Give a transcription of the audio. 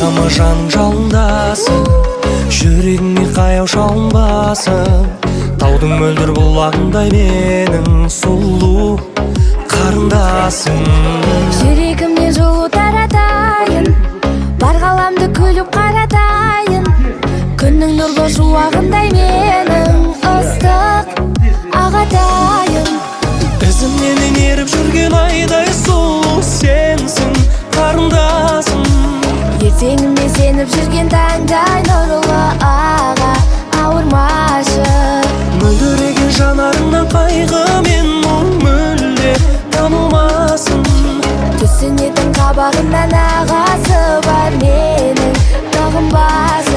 Байқама, жаның жалындасын, жүрегіңе қаяу шалынбасын. Таудың мөлдір бұлағындай менің сұлу қарындасым. Жүрегімнен жылу таратайын, бар ғаламды күліп қаратайын. Күннің нұрлы шуағындай менің ыстық ағатайым. Ізімнен еріп жүрген айдай сұлу сенсің, қарындасым. Ертеңіме сеніп жүрген таңдай нұрлы аға, ауырмашы. Мөлдіреген жанарыңнан қайғы мен мұң мүлде танылмасын. Түсінетін қабағынан ағасы бар менің, бағынбасын.